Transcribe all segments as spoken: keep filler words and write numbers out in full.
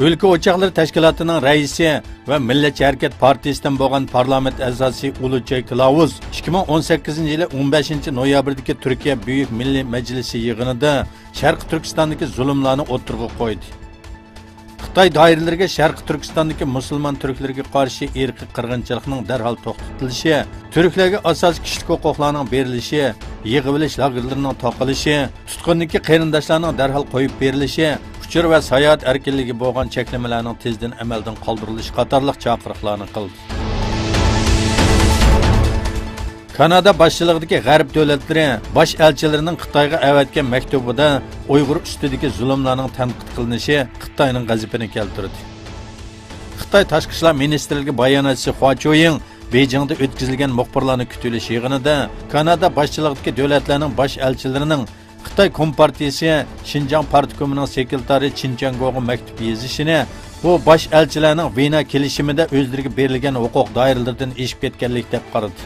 ئۆلكە ئوچاقلىرى تەشكىلاتىنىڭ رەئىسى ۋە مىللەتچى ھەرىكەت پارتىيىسىدىن بولغان پارلامېنت ئەزاسى ئۇلۇچاي كىلاۋۇز ئىككى مىڭ ئون سەككىزىنچى يىلى ئون بەشىنچى نويابىردىكى تۈركىيە بۈيۈك مىللىي مەجلىسى يىغىنىدا شەرقىي تۈركىستاندىكى زۇلۇملارنى ئوتتۇرىغا قويدى. خىتاي دائىرىلىرىگە شەرقىي تۈركىستاندىكى مۇسۇلمان تۈركلىرىگە قارشى ئىرقىي قىرغىنچىلىقنىڭ دەرھال توختىتىلىشى، تۈركلەرگە ئاساسىي كىشىلىك ھوقۇقلارنىڭ بېرىلىشى، يىغىۋېلىش لاگېرلىرىنىڭ تاقىلىشى، تۇتقۇندىكى قېرىنداشلارنىڭ دەرھال قويۇپ بېرىلىشى، ئۇچۇر ۋە ساياھەت ئەركىنلىكىگە بولغان چەكلىمىلەرنىڭ تېزدىن ئەمەلدىن قالدۇرۇلۇشى قاتارلىق چاقىرىقلارنى قىلدى. كانادا باشچىلىقىدىكى غەرب دۆلەتلىرى باش ئەلچىلىرىنىڭ خىتايغا ئەۋەتكەن مەكتۇبىدا ئۇيغۇر ئۈستىدىكى زۇلۇملارنىڭ تەنقىد قىلىنىشى خىتاينىڭ غەزىپىنى كەلتۈردى. خىتاي تاشقى ئىشلار مىنىستىرلىكى باياناتچىسى خۇا چيۇيىڭ بېيجىڭدا ئۆتكۈزۈلگەن مۇخبىرلارنى كۈتۈۋېلىش يىغىنىدا كانادا باشچىلىقىدىكى دۆلەتلەرنىڭ باش ئەلچىلىرىنىڭ خىتاي كومپارتىيىسى شىنجاڭ پارتكومىنىڭ سېكرېتارى چېن چياڭگوغا مەكتۇپ يېزىشىنى، بۇ باش ئەلچىلەرنىڭ ۋېنا كېلىشىمىدە ئۆزلىرىگە بېرىلگەن ھوقۇق دائىرىلىرىدىن ئېشىپ كەتكەنلىك دەپ قارىدى.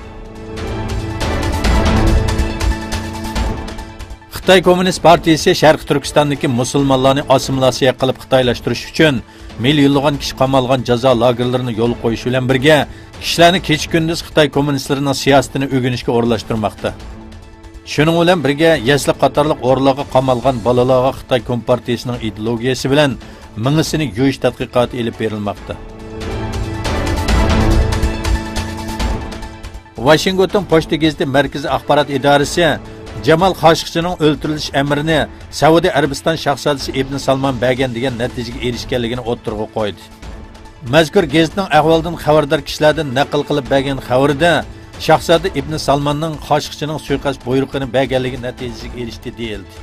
خىتاي كوممۇنىست پارتىيىسى شەرقىي تۈركىستاندىكى مۇسۇلمانلارنى ئاسسىمىلياتسىيە قىلىپ خىتايلاشتۇرۇش ئۈچۈن مىليونلىغان كىشى قامالغان جازا لاگېرلىرىنى يولغا قويۇش بىلەن بىرگە، كىشىلەرنى كېچە-كۈندۈز خىتاي كوممۇنىستلىرىنىڭ سىياسىتىنى ئۆگىنىشكە ئورۇنلاشتۇرماقتا. شۇنىڭ بىلەن بىرگە، يەسلى قاتارلىق ئورۇنلارغا قامالغان بالىلارغا خىتاي كومپارتىيىسىنىڭ ئىدېئولوگىيىسى بىلەن مېڭىسىنى يۇيۇش تەتقىقاتى ئېلىپ بېرىلماقتا. ۋاشىنگتون پوچتا گېزىتى مەركىزىي ئاخبارات ئىدارىسى جامال خاشىقچىنىڭ ئۆلتۈرۈلۈش ئەمرىنى سەئۇدى ئەرەبىستان شاھزادىسى ئىبن سالمان بەرگەن دېگەن نەتىجىگە ئېرىشكەنلىكىنى ئوتتۇرىغا قويدى. مەزكۇر گېزىتنىڭ ئەھۋالدىن خەۋەردار كىشىلەردىن نەقىل قىلىپ بەرگەن خەۋىرىدە، شاھزادە ئىبن سالماننىڭ خاشىقچىنىڭ سۇيىقەست بۇيرۇقىنى بەرگەنلىكى نەتىجىسىگە ئېرىشتى، دېيىلدى.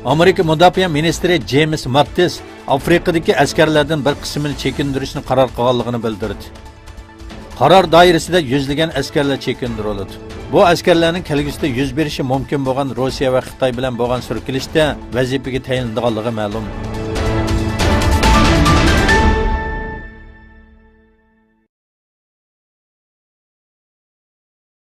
ئامېرىكا مۇداپىئە مىنىستىرى جېيمىس ماتتىس ئافرىقىدىكى ئەسكەرلەردىن بىر قىسمىنى چېكىندۈرۈشنى قارار قىلغانلىقىنى بىلدۈردى. قارار دائىرىسىدە يۈزلىگەن ئەسكەرلەر چېكىندۈرۈلىدۇ. بۇ ئەسكەرلەرنىڭ كەلگۈسىدە يۈز بېرىشى مۇمكىن بولغان روسىيە ۋە خىتاي بىلەن بولغان سۈركىلىشتە ۋەزىپىگە تەيىنلىنىدىغانلىقى مەلۇم.